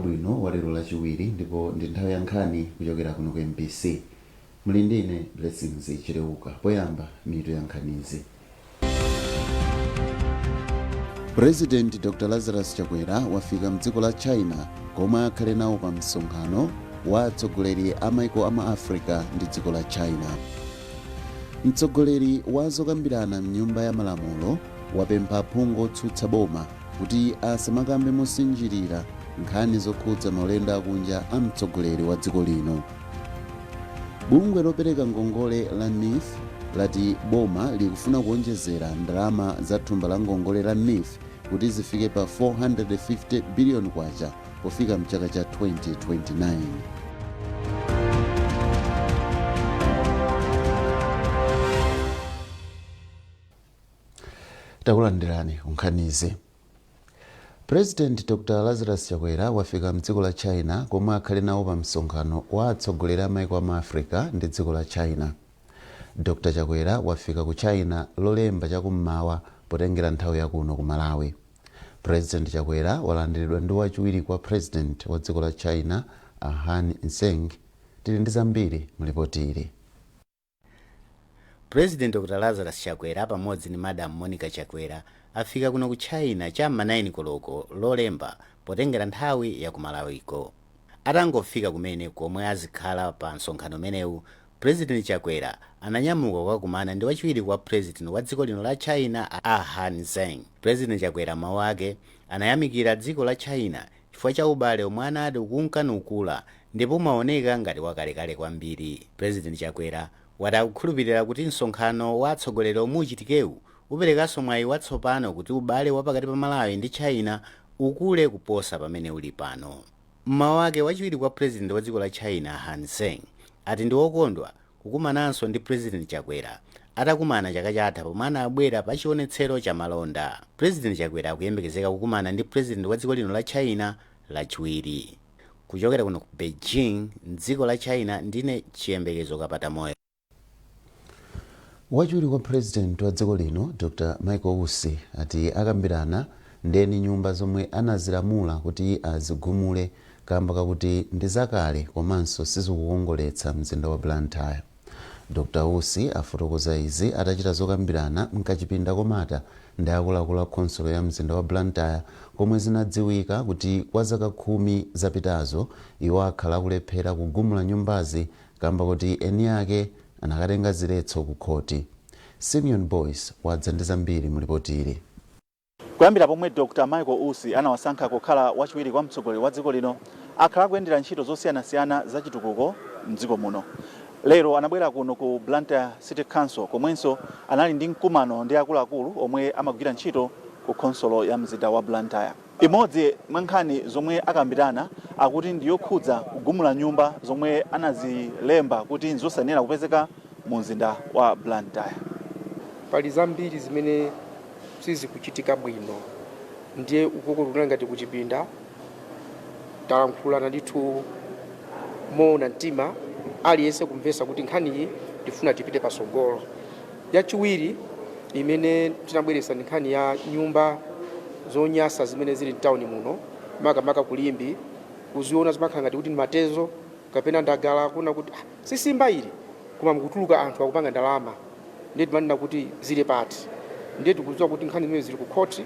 Wabwino wa lero Lachiwiri ndipo ndi nthawi ya nkhani kuchokera kuno ku mbc. Muli ndi ine Blessings Chileuka. Poyamba, mitu ya nkhanizi. President Dr Lazarus Chakwera wafika mdziko la China komwe akhale nawo pa msonkhano wa atsogoleri a maiko a mu Africa ndi dziko la China. Mtsogoleri wa zokambirana mnyumba ya malamulo wapempha aphungu otsutsa boma kuti asamakambe mosinjirira nkhani zokhudza maulendo akunja a mtsogoleri wa dziko lino. Bungwe lopereka ngongole la NEEF lati boma likufuna kuonjezera ndalama za thumba la ngongole la NEEF kuti zifike pa 450 biliyoni kwacha pofika mchaka cha 2029. Takulandirani kunkhanizi. President Dr Lazarus Chakwera wafika mdziko la China komwe akhale nawo pa msonkhano wa atsogoleri a maiko a mu Africa ndi dziko la China. Dr Chakwera wafika ku China Lolemba chakum'mawa potengera nthawi yakuno ku Malawi. President Chakwera walandiridwa ndi wachiwiri kwa President wa dziko la China a Han Zheng. Tili ndi zambiri mu lipoti ili. President Dr Lazarus Chakwera pamodzi ndi Madam Monica Chakwera afika kuno ku China cha m'ma 9 koloko Lolemba potengera nthawi ya ku Malawiko. Atangofika kumene komwe azikhala pa msonkhano umenewu, President Chakwera ananyamuka kukakumana ndi wachiwiri kwa President wa dziko lino la China a Han Zheng. President Chakwera mawu ake anayamikira dziko la China chifukwa cha ubale omwe anati ukunka nukula ndipo umaoneka ngati wakalekale kwambiri. President Chakwera wati akukhulupilira kuti msonkhano wa atsogoleri omwe uchitikewu uperekanso mwayi watsopano kuti ubale wa pakati pa Malawi ndi China ukule kuposa pamene uli pano. M'mawu ake, wachiwiri kwa President wa dziko la China Han Zheng ati ndi okondwa kukumananso ndi President Chakwera atakumana chaka chatha pomwe anabwera pa chionetsero cha malonda. President Chakwera akuyembekezeka kukumana ndi President wa dziko lino la China Lachiwiri. Kuchokera kuno ku Beijing m'dziko la China ndine Chiyembekezo Kapatamoyo. Wachiwiri kwa President wa dziko lino Dr Michael Usi ati akambirana ndi eni nyumba zomwe anazilamula kuti azigumule kamba kakuti ndi zakale komanso sizikukongoletsa mzinda wa Blantyre. Dr Usi afotokoza izi atachita zokambirana mkachipinda komata ndi akuluakulu a khonsolo ya mzinda wa Blantyre komwe zinadziwika kuti kwa zaka 10 zapitazo iwo akhala akulephera kugumula nyumbazi kamba koti eni ake anakatenga ziletso ku khoti. Simeon Boyce wadza ndi zambiri mu lipoti ili. Kuyambira pomwe Dr Michael Usi anawasankha kukhala wachiwiri kwa mtsogoleri wa dziko lino, akhala akuyendera ntchito zosiyanasiyana za chitukuko mdziko muno. Lero anabwera kuno ku Blantyre City Council komwenso anali ndi mkumano ndi akuluakulu omwe amagwira ntchito ku khonsolo ya mzinda wa Blantyre. Imodzi mwa nkhani zomwe akambirana akuti ndi yokhudza kugumula nyumba zomwe anazilemba kuti nzosayenera kupezeka mu mzinda wa Blantyre. Pali zambiri zimene sizikuchitika bwino, ndiye ukoko kunali ngati kuchipinda, talankhulana ndithu moona mtima, aliyense kumvetsa kuti nkhaniyi tifuna tipite patsogolo. Yachiwiri imene tinabweretsa ndi nkhani ya nyumba zonyasa zimene zili mtawuni muno, makamaka ku Limbe. Kuziona zimakhala ngati kuti ndi matezo kapena ndagala, kuona kuti ah, si simba ili, koma mukutuluka anthu akupanga ndalama. Ndiye timanena kuti zili pati? Ndiye tikudziwa kuti nkhani zimene zili ku court,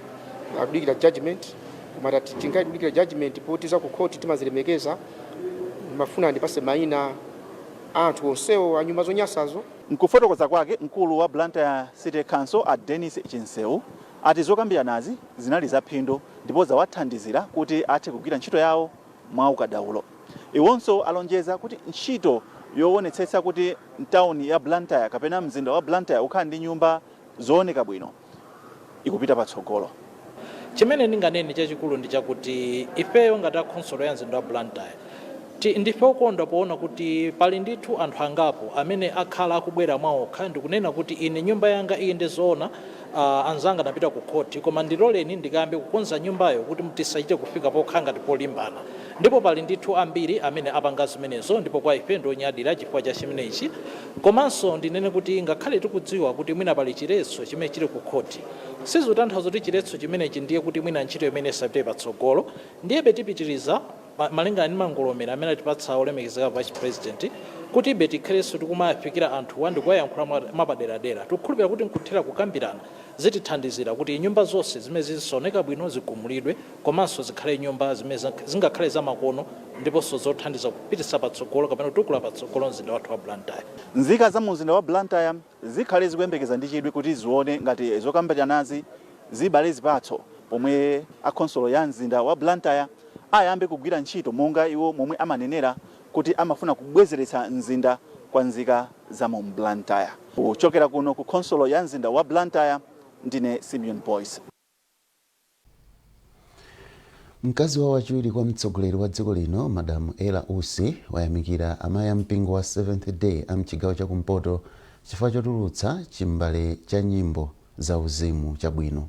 akudikira judgment, koma tati tingali kudikira judgment, poti za ku court timazilemekeza, ndimafuna ndipase mayina anthu onsewo a nyumba zonyasazo. Mkufotokoza kwake, mkulu wa Blantyre City Council a Dennis Chinseu ati zokambiranazi zinali zaphindu ndipo zawathandizira kuti athe kugwira ntchito yawo mwaukadaulo. Iwonso alonjeza kuti ntchito yowonetsetsa kuti mtawuni ya Blantyre kapena mzinda wa Blantyre ukhala ndi nyumba zooneka bwino ikupita patsogolo. Chimene ndinganene chachikulu ndi chakuti ifeyo ngati a khonsolo ya mzinda wa Blantyre ndife okondwa poona kuti pali ndithu anthu angapo amene akhala akubwera mwaokha ndikunena kuti ine nyumba yanga iyi ndi zoona, anzanga anapita ku khoti, koma ndiloleni ndikayambe kukonza nyumbayo kuti tisachite kufika pokhala ngati polimbana. Ndipo pali ndithu ambiri amene apanga zimenezo, ndipo kwa ife ndi onyadira chifukwa cha chimenechi. Komanso ndinene kuti ngakhale tikudziwa kuti mwina pali chiletso chimene chili ku khoti, sizikutanthauza kuti chiletso chimenechi ndiye kuti mwina ntchito imene isapite patsogolo. Ndiyebe tipitiriza. Malingana ndi mangolomera amene atipatsa olemekezeka Vice President kuti ibe tikhalenso tikumafikira anthuwa ndikuwayankhula mwapaderadera, tikukhulupirira kuti nkuthera kukambirana zitithandizira kuti nyumba zonse zimene zisaoneka bwino zigumulidwe, komanso zikhale nyumba zimene zingakhale zamakono ndiponso zothandiza kupititsa patsogolo kapena kutukula patsogolo mzinda wathu wa Blantyre. Nzika za mumzinda wa Blantyre zikhale zikuyembekeza ndi chidwi kuti zione ngati zokambiranazi zibale zipatso, pomwe akhonsolo ya mzinda wa Blantyre ayambe kugwira ntchito monga iwo momwe amanenera kuti amafuna kubwezeretsa mzinda kwa nzika za mu Blantyre. Kuchokera kuno ku khonsolo ya mzinda wa Blantyre, ndine Simeon Boyce. Mkazi wa wachiwiri kwa mtsogoleri wa dziko lino, Madamu Ella Usi, wayamikira amayi ampingo wa Seventh Day a mchigawo chakumpoto chifukwa chotulutsa chimbale cha nyimbo za uzimu chabwino.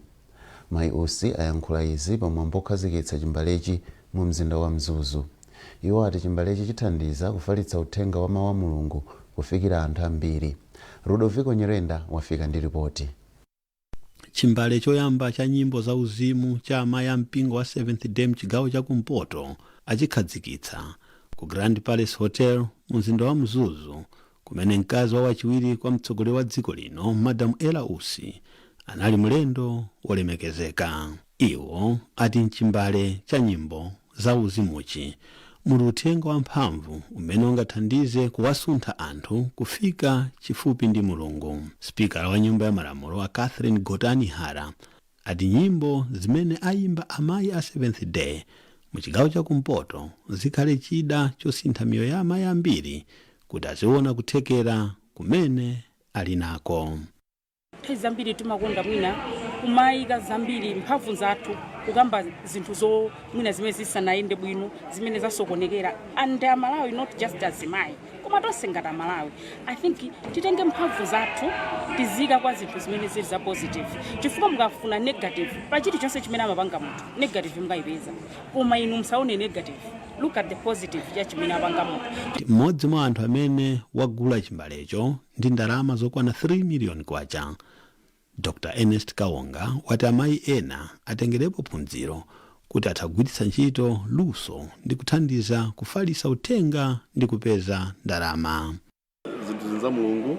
Mayi Usi ayankhula izi pamwambo okhazikitsa chimbalechi mu mzinda wa Mzuzu. Iwo ati chimbalechi chithandiza kufalitsa uthenga wa mawu a Mulungu kufikira anthu ambiri. Rudoviko Nyerenda wafika ndi ripoti. Chimbale choyamba cha nyimbo za uzimu cha amayi ampingo wa Seventh Day mchigawo chakumpoto achikhazikitsa ku Grand Palace Hotel mu mzinda wa Mzuzu, kumene mkazi wa wachiwiri kwa mtsogoleri wa dziko lino, Madam Ella Usi, anali mlendo wolemekezeka. Iwo ati mchimbale cha nyimbo za uzimuchi muli uthenga wamphamvu umene ungathandize kuwasuntha anthu kufika chifupi ndi Mulungu. Spikala wa Nyumba ya Malamulo a Catherine Gotani Hara ati nyimbo zimene ayimba amayi a Seventh Day mu chigawo chakumpoto zikhale chida chosintha miyoyo ya amayi ambiri kuti aziona kuthekera kumene ali nako. Nthawi zambiri timakonda mwina kumayika zambiri mphamvu zathu kukamba zinthu zo mwina zimene zisanayende bwino, zimene zasokonekera. And Amalawi, not just azimayi koma tonse ngati Amalawi, I think titenge mphamvu zathu tizika kwa zinthu zimene zili za positive, chifukwa mukafuna negative pa chilichonse chimene amapanga munthu, negative mukayipeza. Koma inu musaone negative, look at the positive cha chimene apanga munthu. Mmodzi mwa anthu amene wagula chimbalecho ndi ndalama zokwana 3 miliyoni kwacha, Dr Ernest Kawonga, wati amayi ena atengerepo phunziro kuti atha kugwiritsa ntchito luso ndi kuthandiza kufalitsa uthenga ndi kupeza ndalama. Zinthu za Mulungu,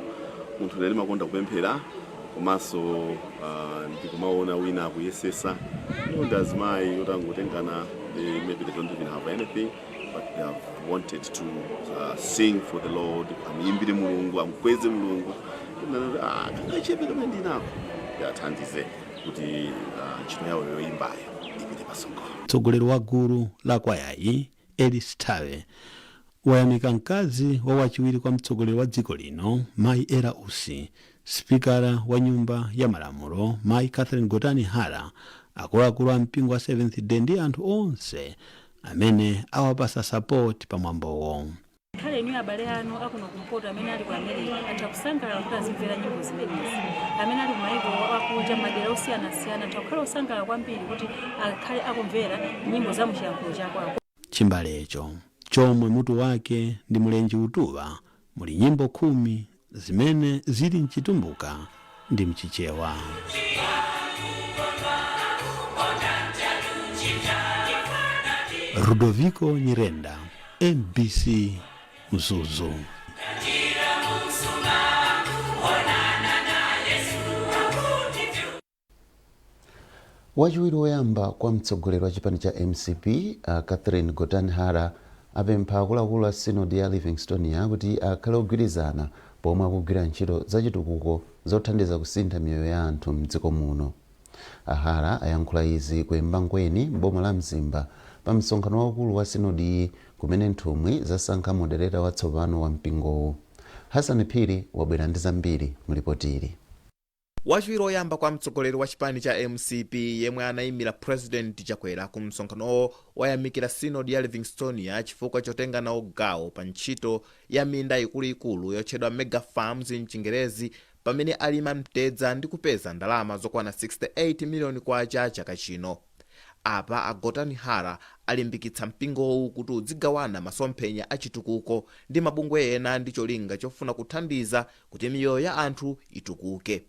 munthu ine ndimakonda kupemphera komanso ndikumaona wina akuyesesa. Ino ndi azimayi otangotengana, they maybe they don't even have anything, but they have wanted to sing for the Lord, amuyimbire Mulungu, amukweze Mulungu. Ah, kangachepe kamene ndinako athandize kuti ntchito yawo yoyimbayo ipite pasogolo. Mtsogoleri wa gulu la kwayayi, Elis Tawe, wayamika mkazi wa wachiwiri kwa mtsogoleri wa dziko lino, Mayi Ella Usi, Spikala wa Nyumba ya Malamulo, Mayi Catherine Gotani Hara, akuluakulu a mpingo wa Seventh Day ndi anthu onse amene awapasa support pamwambowo. Khale inu abale anu akuno kumpoto amene ali ku America atha kusangalala kuti azimvera nyimbo zimenezi. Amene ali kumayiko akunja, madera osiyanasiyana, atha kukhala osangalala kwambiri kuti akhale akumvera nyimbo za muchiyankhulo chakwawo. Chimbalecho, chomwe mutu wake ndi Mulenji Utuwa, muli nyimbo 10 zimene zili mChitumbuka ndi mChichewa. Rudoviko Nyirenda, MBC, Mzuzu. Wachiwiri woyamba kwa mtsogoleri wa chipani cha MCP, Catherine Gotani Hara, apempha akuluakulu a Sinodi ya Livingstonia kuti akhale ogwirizana pomwe akugwira ntchito zachitukuko zothandiza kusintha miyoyo ya anthu mdziko muno. A Hara ayankhula izi ku Embangweni m'boma la Mzimba pa msonkhano waukulu wa sinodiyi, kumene nthumwi zasankha moderator watsopano wa mpingowu. Hassan Phiri wabwera ndi zambiri mulipoti ili. Wachiwiri oyamba kwa mtsogoleri wa chipani cha MCP, yemwe anayimira President Chakwera ku msonkhanowo, wayamikira Sinodi ya Livingstonia chifukwa chotenga nawo gawo pa ntchito ya minda ikuluikulu yotchedwa mega farms mChingerezi, pamene alima mtedza ndi kupeza ndalama zokwana 68 miliyoni kwacha chaka chino. Apa a Gotani Hara alimbikitsa mpingowu kuti udzigawana masomphenya achitukuko ndi mabungwe ena ndi cholinga chofuna kuthandiza kuti miyoyo ya anthu itukuke.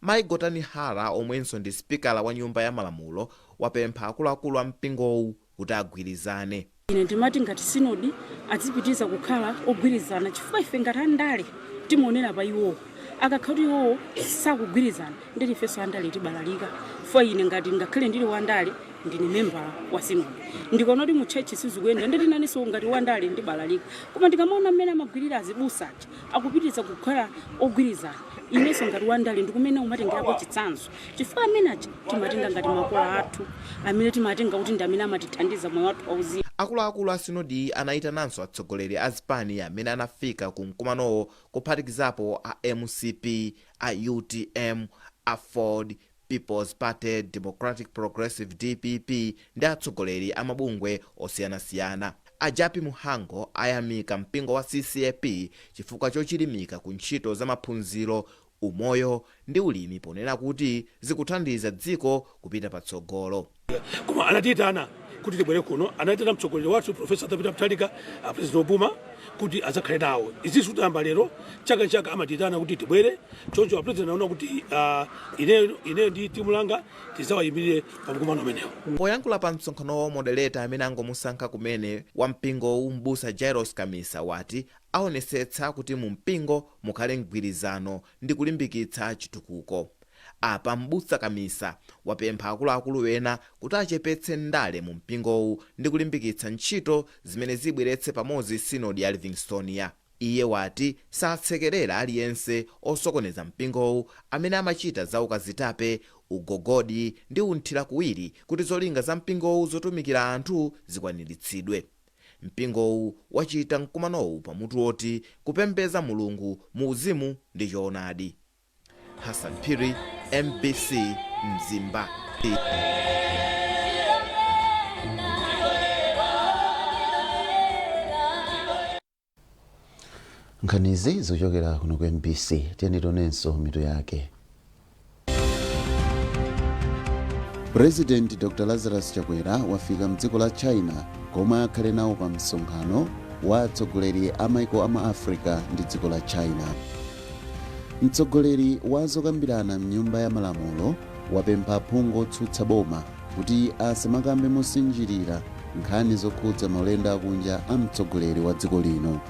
Mayi Gotani Hara, omwenso ndi Spikala wa Nyumba ya Malamulo, wapempha akuluakulu a mpingowu kuti agwirizane. Ine ndimati ngati sinodi adzipitiza kukhala ogwirizana, chifukwa ife ngati andale timaonera pa iwowo. Akakhala kuti iwowo sakugwirizana, nditi ifenso andale tibalalika. Fo ine ngati ngakhale ndili wandale, ndine membala wa sinodi, ndikaona kuti mu church sizikuyenda, nditi nanenso ngati wandale ndibalalika. Koma ndikamaona mmene amagwirira azibusa aja, akupitiriza kukhala ogwirizana, inenso ngati wandale ndikumene umatengerapo chitsanzo, chifukwa amene aja timatenga ngati makolo athu, amene timatenga kuti ndi amene amatithandiza moyo wathu wauzimu. Akuluakulu a sinodi anayitananso atsogoleri a zipani amene anafika ku mkumanowo, kuphatikizapo a MCP, a UTM, a Ford, People's Party, Democratic Progressive, DPP, ndi atsogoleri a mabungwe osiyanasiyana. Ajapi Muhango ayamika mpingo wa CCAP chifukwa chochilimika ku ntchito za maphunziro, umoyo ndi ulimi, ponena kuti zikuthandiza dziko kupita patsogolo. Koma anatiyitana kuti tibwere kuno, anayitana mtsogoleri wathu Professor Peter Mutharika, a President Obama, kuti adzakhale nawo. Izi kutayamba lero, chaka chaka amatiyitana kuti tibwere. Choncho a President anaona kuti ineyo ndi timu langa tidzawayimirire pa mkumano umenewo. Poyankhula pa msonkhanowo, moderator amene angomusankha kumene wa mpingowu, Mbusa Jairos Kamisa, wati aonesetsa kuti mu mpingo mukhale mgwirizano ndi kulimbikitsa chitukuko. Apa Mbusa Kamisa wapempha akuluakulu ena kuti achepetse ndale mu mpingowu ndi kulimbikitsa ntchito zimene zibweretse pamodzi Sinodi ya Livingstonia. Iye wati satsekerera aliyense osokoneza mpingowu amene amachita za ukazitape, ugogodi ndi unthirakuwiri, kuti zolinga za mpingowu zotumikira anthu zikwaniritsidwe. Mpingowu wachita mkumanowu pamutu woti "Kupembedza Mulungu mu uzimu ndi choonadi". Hassan Phiri, MBC, Mzimba. Nkhanizi zikuchokera kuno ku MBC. Tiyeni tionenso mitu yake. President Dr Lazarus Chakwera wafika mdziko la China komwe akhale nawo pa msonkhano wa atsogoleri a maiko ama Africa ndi dziko la China. Mtsogoleri wa zokambirana mnyumba ya malamulo wapempha aphungu otsutsa boma kuti asamakambe mosinjirira nkhani zokhudza maulendo akunja a mtsogoleri wa dziko lino.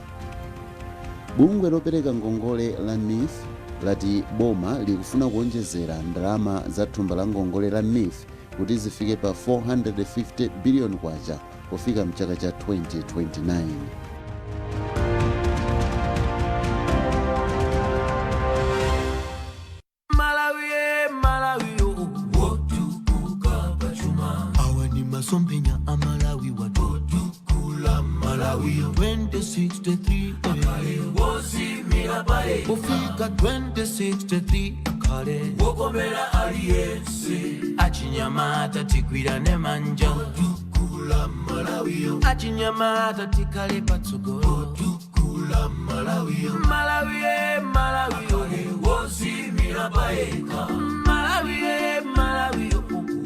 Bungwe lopereka ngongole la NEEF lati boma likufuna kuonjezera ndalama za thumba la ngongole la NEEF kuti zifike pa 450 billion kwacha pofika mchaka cha 2029. Malawi, Malawi, wotukuka pachuma. Awa ni masomphenya a Malawi watotukula Malawi 2063 akhale wozimira paye kufika 2063, akhale wokomera aliyense. Achinyamata tigwirane manja, otukula Malawi. Achinyamata tikhale patsogolo, otukula Malawi. Malawi, Malawi, wozimira payekha. Malawi, Malawi,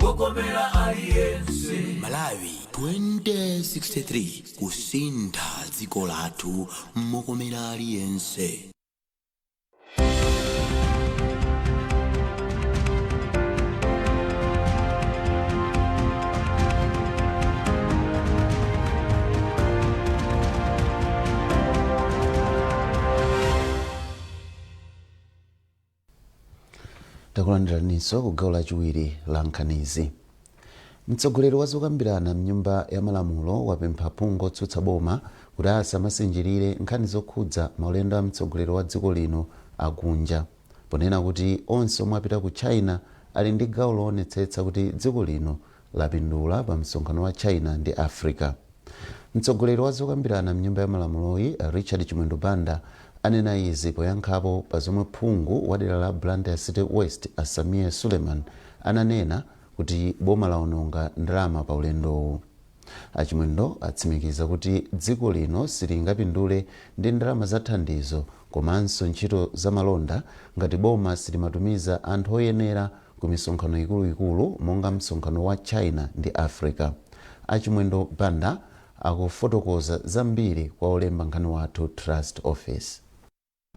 wokomera aliyense. Malawi 2063, kusintha dziko lathu mokomera aliyense. Takulandiraninso ku gawo lachiwiri la nkhanizi. Mtsogoleri wa zokambirana mnyumba ya malamulo wapempha phungu otsutsa boma kuti asamasinjirire nkhani zokhudza maulendo a mtsogoleri wa dziko lino akunja, ponena kuti onse omwe apita ku China ali ndi gawo loonetsetsa kuti dziko lino lapindula pa msonkhano wa China ndi Africa. Mtsogoleri wa zokambirana mnyumba ya malamuloyi, Richard Chimwendo Banda, anena izi poyankhapo pa zomwe phungu wa dera la Blantyre City West, a Sameer Suleman, ananena kuti boma laononga ndalama pa ulendowu. Achimwendo atsimikiza kuti dziko lino silingapindule ndi ndalama za thandizo komanso ntchito za malonda ngati boma silimatumiza anthu oyenera ku misonkhano ikuluikulu monga msonkhano wa China ndi Africa. Achimwendo Banda akufotokoza zambiri kwa olemba nkhani wathu Trust Office.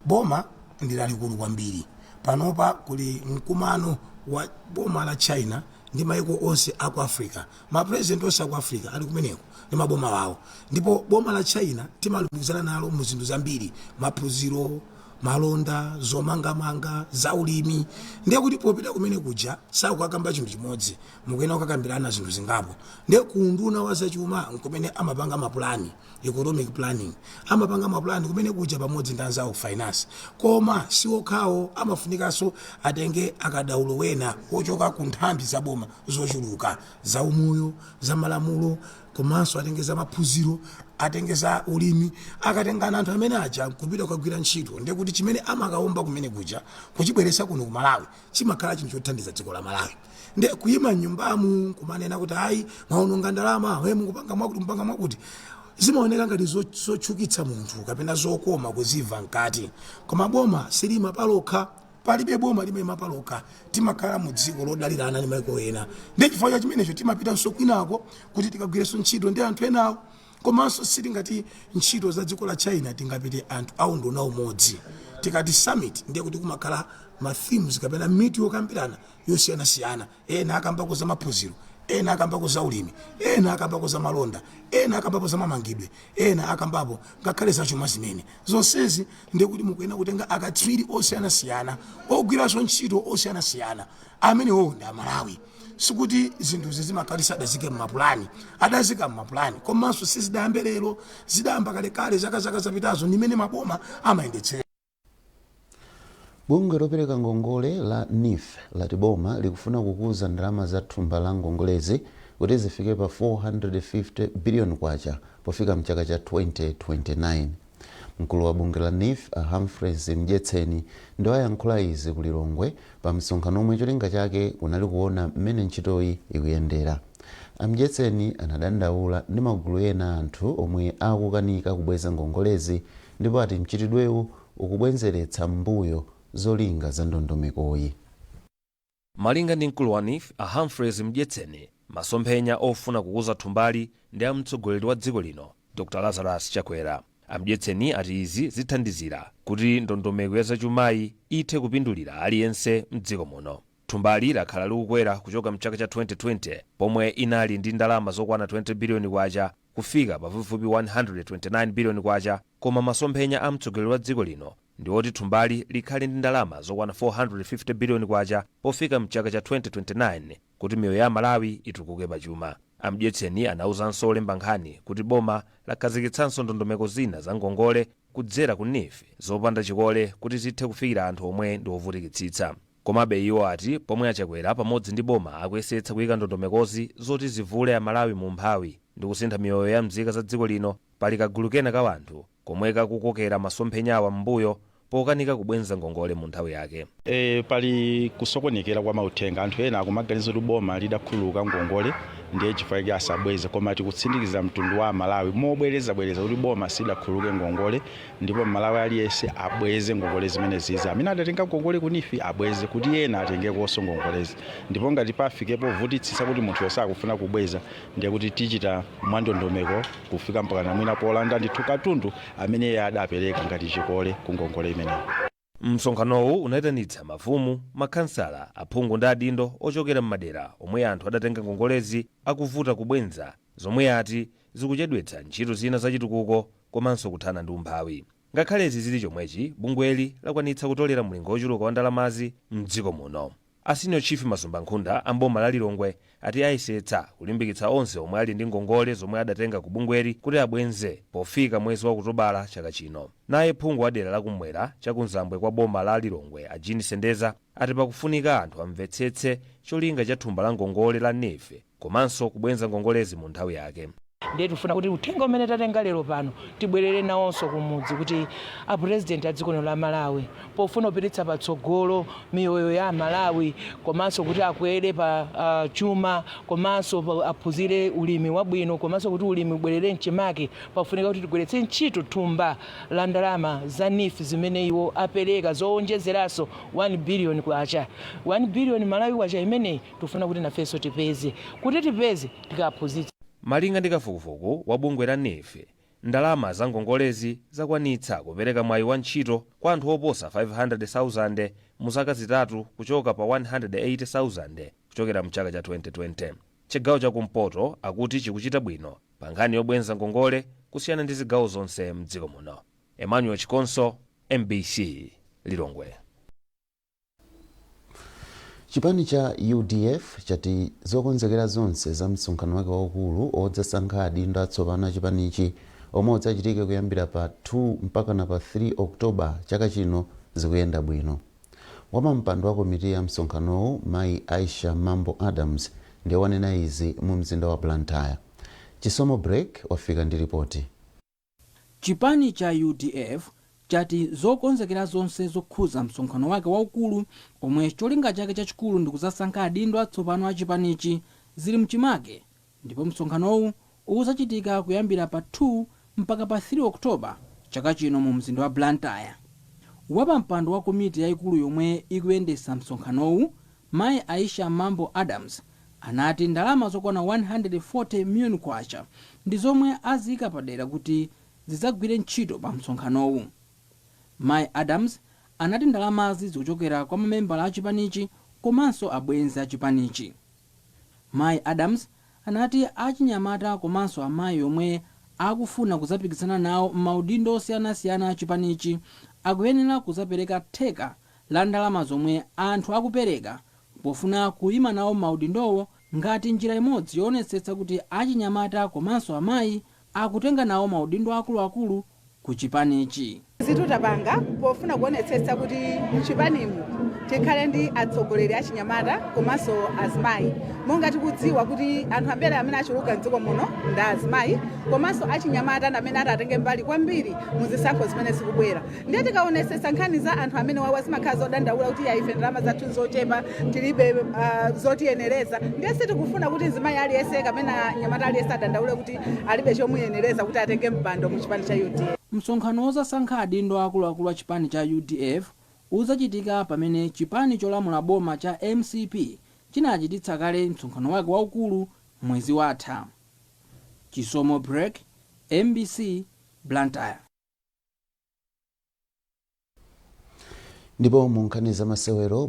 Boma ndi lalikulu kwambiri. Panopa kuli mkumano wa boma la China Ndi maiko onse aku Africa, ma president onse aku Africa ali kumeneko ndi maboma wawo. Ndipo boma la China timalumikizana nalo mu zinthu zambiri, maphunziro, malonda, zomangamanga, zaulimi. Ndiye kuti popita kumene kuja sakukakamba chinthu chimodzi, mukuyenera kukakambirana zinthu zingapo. Ndiye ku unduna wa zachuma nkumene amapanga mapulani, economic planning, amapanga mapulani kumene kuja pamodzi ndi anzawo finance. Koma si okhawo, amafunikanso atenge akadaulo wena ochoka ku nthambi zaboma zochuluka, za umoyo, za malamulo, komanso atenge za maphunziro, atenge za ulimi. Akatengana anthu amene aja kupita kukagwira ntchito, ndiye kuti chimene amakaomba kumene kuja kuchibweretsa kuno ku Malawi chimakhala chinthu chothandiza dziko la Malawi. Ndiye kuyima mnyumbamu kumanena kuti ayi, mwaononga ndalama, we mukupanga mwakuti, mupanga mwakuti, zimaoneka ngati zotchukitsa munthu kapena zokoma kuzimva mkati, koma boma silima palokha. Palibe boma limayima palokha. Timakhala mu dziko lodalirana ndi maiko ena. Ndiye chifukwa cha chimenecho timapitanso kwinako kuti tikagwirenso ntchito ndi anthu enawo. Komanso sitingati ntchito za dziko la China tingapite anthu aunduna umodzi. Tikati summit, ndiye kuti kumakhala ma themes kapena mitu yokambirana yosiyanasiyana. Ena akambako za maphunziro, ena akambako za ulimi, ena akambako za malonda, ena akambapo za mamangidwe, ena akambapo ngakhale za chuma zimene. Zonsezi ndiye kuti mukuyenera kutenga akatswiri osiyanasiyana ogwiranso ntchito osiyanasiyana. Amenewo ndi Amalawi. Sikuti zinthuzi zimakhala sadazike mmapulani, adazika mmapulani, komanso sizidayambe lero, zidayamba kalekale, zaka zaka zapitazo, ndimene maboma amayendetsera. Bungwe lopereka ngongole la NEEF lati boma likufuna kukuza ndalama za thumba la ngongolezi kuti zifike pa 450 billion kwacha pofika mchaka cha 2029. Mkulu wa bungwe la NEEF, a Humphreys Mdyetseni, ndiwo ayankhula izi ku Lilongwe pa msonkhano omwe cholinga chake kunali kuona mmene ntchitoyi ikuyendera. A Mdyetseni anadandaula ndi magulu ena anthu omwe akukanika kubweza ngongolezi ndipo ati mchitidwewu ukubwenzeretsa m'mbuyo zolinga za ndondomekoyi. Malinga ndi mkulu wa NEEF, a Humphreys Mdyetseni, masomphenya ofuna kukuza thumbali ndi a mtsogoleri wa dziko lino, Dr Lazarus Chakwera. A Mdyetseni ati izi zithandizira kuti ndondomeko ya zachumayi ithe kupindulira aliyense mdziko muno. Thumbali lakhala likukwera kuchoka mchaka cha 2020, pomwe inali ndi ndalama zokwana 20 biliyoni kwacha, kufika pafupifupi 129 biliyoni kwacha. Koma masomphenya a mtsogoleri wa dziko lino ndi oti thumbali likhale ndi ndalama zokwana 450 biliyoni kwacha pofika mchaka cha 2029 kuti miyoyo ya Malawi itukuke pachuma. A Mdyetseni anauzanso olemba nkhani kuti boma lakhazikitsanso ndondomeko zina za ngongole kudzera ku NEEF zopanda chikole kuti zithe kufikira anthu omwe ndi ovutikitsitsa. Komabe iwo ati pomwe aChakwera pamodzi ndi boma akuyesetsa kuyika ndondomekozi zoti zivule Amalawi mu umphawi ndi kusintha miyoyo ya mzika za dziko lino, pali kagulu kena ka anthu komwe kakukokera masomphenyawa m'mbuyo pokanika kubwenza ngongole mu nthawi yake. Pali kusokonekera kwa mauthenga. Anthu ena akumaganiza kuti boma lidakhululuka ngongole, ndiye chifukwa chake asabweze. Koma tikutsindikiza mtundu wa Malawi mobwerezabwereza kuti boma sidakhululuke ngongole, ndipo Malawi aliyense abweze ngongole zimene zizi. Amene adatenga ngongole ku NEEF abweze kuti ena atengekonso ngongolezi. Ndipo ngati pafikepo vutitsitsa kuti munthu sakufuna kubweza, ndiye kuti tichita mwandondomeko kufika mpaka namwina polanda ndithu katundu amene iye adapereka ngati chikole ku ngongole imeneyi. Msonkhanowu unayitanitsa mafumu, makhansala, aphungu ndi adindo ochokera m'madera omwe anthu adatenga ngongolezi akuvuta kubwenza, zomwe ati zikuchedwetsa ntchito zina zachitukuko komanso kuthana ndi umphawi. Ngakhale izi zili chomwechi, bungweli lakwanitsa kutolera mlingo wochuluka wa ndalamazi mdziko muno. A Senior Chief Masumba Nkhunda amboma la Lilongwe ati ayesetsa kulimbikitsa onse omwe ali ndi ngongole zomwe adatenga ku bungweli kuti abwenze pofika mwezi wa Okutobala chaka chino. Naye phungu wa dera lakummwera chakumzambwe kwa boma la Lilongwe, a Jean Sendeza, ati pakufunika anthu amvetsetse cholinga cha thumba la ngongole la NEEF komanso kubwenza ngongolezi mu nthawi yake. Ndiye tifuna kuti uthenga umene tatenga lero pano tibwerere nawonso kumudzi, kuti a President a dziko lino la Malawi, pofuna kupititsa patsogolo miyoyo ya Amalawi, komanso kuti akwere pa chuma, komanso aphunzire ulimi wabwino, komanso kuti ulimi ubwerere mchimake, pafunika kuti tigweretse ntchito thumba la ndalama za NEEF zimene iwo apereka zowonjezeranso 1 billion kwacha. 1 billion Malawi kwacha imeneyi tifuna kuti nafenso tipeze. Kuti tipeze, tikaphunzitsa. Malinga ndi kafukufuku wa bungwe la NEEF, ndalama za ngongolezi zakwanitsa kupereka mwayi wa ntchito kwa anthu oposa 500,000 mu zaka 3, kuchoka pa 180,000. Kuchokera mchaka cha 2020, chigawo chakumpoto akuti chikuchita bwino pa nkhani yobwenza ngongole kusiyana ndi zigawo zonse mdziko muno. Emmanuel Chikonso, MBC, Lilongwe. Chipani cha UDF chati zokonzekera zonse za msonkhano wake waukulu odzasankha adindo atsopano a chipanichi, omwe udzachitike kuyambira pa 2 mpaka na pa 3 Oktoba chaka chino, zikuyenda bwino. Wapampando wa komiti ya msonkhanowu, Mayi Aisha Mambo Adams, ndiye wanena izi mu mzinda wa Blantyre. Chisomo Break wafika ndi ripoti. Chipani cha UDF chati zokonzekera zonse zokhuza msonkhano wake waukulu, omwe cholinga chake chachikulu ndikuzasankha adindo atsopano a chipanichi, zili mchimake, ndipo msonkhanowu uzachitika kuyambira pa 2 mpaka pa 3 Oktoba chaka chino mu mzinda wa Blantyre. Wapampando wa komiti yayikulu yomwe ikuyendetsa msonkhanowu, Mayi Aisha Mambo Adams, anati ndalama zokwana 140 million kwacha ndi zomwe aziyika padera kuti zidzagwire ntchito pa msonkhanowu. Mayi Adams anati ndalamazi zikuchokera kwa mamembala a chipanichi komanso abwenzi a chipanichi. Mayi Adams anati achinyamata komanso amayi omwe akufuna kuzapikisana nawo m'maudindo osiyanasiyana a chipanichi akuyenera kuzapereka theka la ndalama zomwe anthu akupereka pofuna kuyima nawo m'maudindowo, ngati njira imodzi yoonetsetsa kuti achinyamata komanso amayi akutenga nawo maudindo akuluakulu ku chipanichi. Zitutapanga pofuna kuonetsetsa kuti mchipanimu tikhale ndi atsogoleri achinyamata komanso azimayi, monga tikudziwa kuti anthu ambiri amene achuluka mdziko muno ndi azimayi komanso achinyamata, ndi amene atatenge mbali kwambiri muzisankho zimene zikubwera. Ndiye tikaonetsetsa nkhani za anthu amene wawa, zimakhala zodandaula kuti ya, ife ndalama zathu zochepa, tilibe zotiyenereza. Ndiye sitikufuna kuti mzimayi aliyense kapena nyamata aliyense adandaule kuti alibe chomuyenereza kuti atenge mpando mu chipani cha UDF. Msonkhano wozasankha adindo akuluakulu a chipani cha UDF uzachitika pamene chipani cholamula boma cha MCP chinachititsa kale msonkhano wake waukulu mwezi watha. Chisomo Break, MBC, Blantyre. Ndipo mu nkhani za masewero,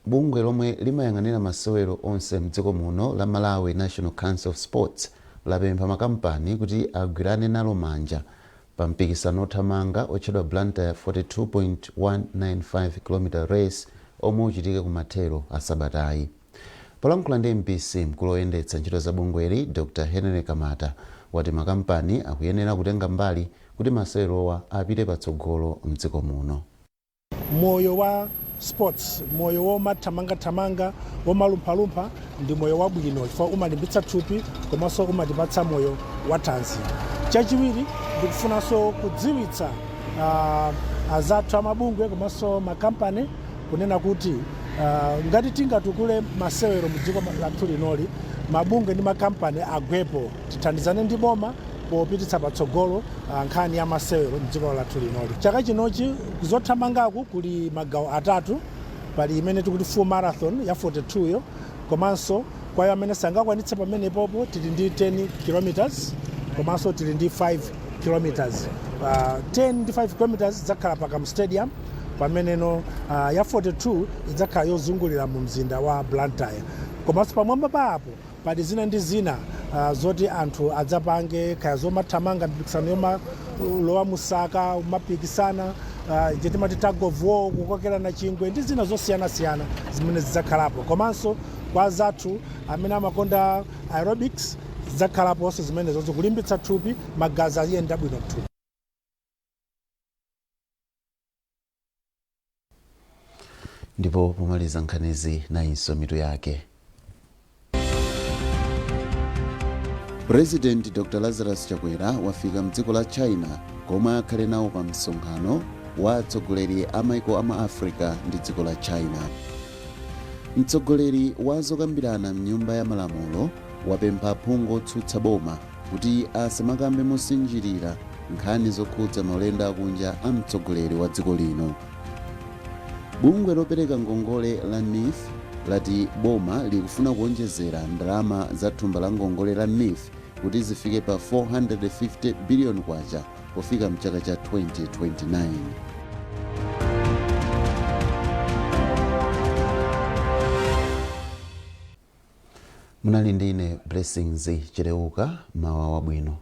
bungwe lomwe limayang'anira masewero onse mdziko muno la Malawi National Council of Sports lapempha makampani kuti agwirane nalo manja pa mpikisano othamanga otchedwa Blantyre 42.195 km Race, omwe uchitike kumathero a sabatayi. Polankhula ndi MBC, mkulu oyendetsa ntchito za bungweli, Dr Henry Kamata, wati makampani akuyenera kutenga mbali kuti masewerowa apite patsogolo mdziko muno. Moyo wa sports, moyo womathamangathamanga, womalumphalumpha, ndi moyo wabwino chifukwa umalimbitsa thupi komanso umatipatsa moyo wathanzi. Chachiwiri, ndikufunanso kudziwitsa azathu amabungwe komanso makampani kunena kuti ngati tingatukule masewero mu dziko lathu linoli, mabungwe ndi makampani agwepo, tithandizane ndi boma popititsa patsogolo nkhani ya masewero mdziko lathu linoli. Chaka chinochi zothamangaku kuli magawo atatu. Pali imene tikuti full marathon ya 42 yo, komanso kwa iwo amene sangakwanitse pamenepopo tili ndi 10 kilometers komanso tili ndi 5 kilometers. 10 ndi 5 kilometers idzakhala pa Kamuzu Stadium, pameneno ya 42 idzakhala yozungulira mu mzinda wa Blantyre. Komanso pamwamba pa apo pali zina ndi zina zoti anthu adzapange, kaya zomathamanga, mpikisano yomalowa musaka, umapikisana, timati tug of war, kukokerana chingwe ndi zina zosiyanasiyana zimene zidzakhalapo. Komanso kwa azathu amene amakonda aerobics, zidzakhalaponso zimenezo zikulimbitsa thupi, magazi aziyenda bwino mthupi. Ndipo pomaliza nkhanizi, nayinso mitu yake. President Dr Lazarus Chakwera wafika mdziko la China komwe akhale nawo pa msonkhano wa atsogoleri a maiko ama Africa ndi dziko la China. Mtsogoleri wa zokambirana mnyumba ya malamulo wapempha aphungu otsutsa boma kuti asamakambe mosinjirira nkhani zokhudza maulendo akunja a mtsogoleri wa dziko lino. Bungwe lopereka ngongole la NEEF lati boma likufuna kuonjezera ndalama za thumba la ngongole la NEEF kuti zifike pa 450 billion kwacha pofika mchaka cha 2029. Munali ndi ine Blessings Chileuka. Mawa wabwino.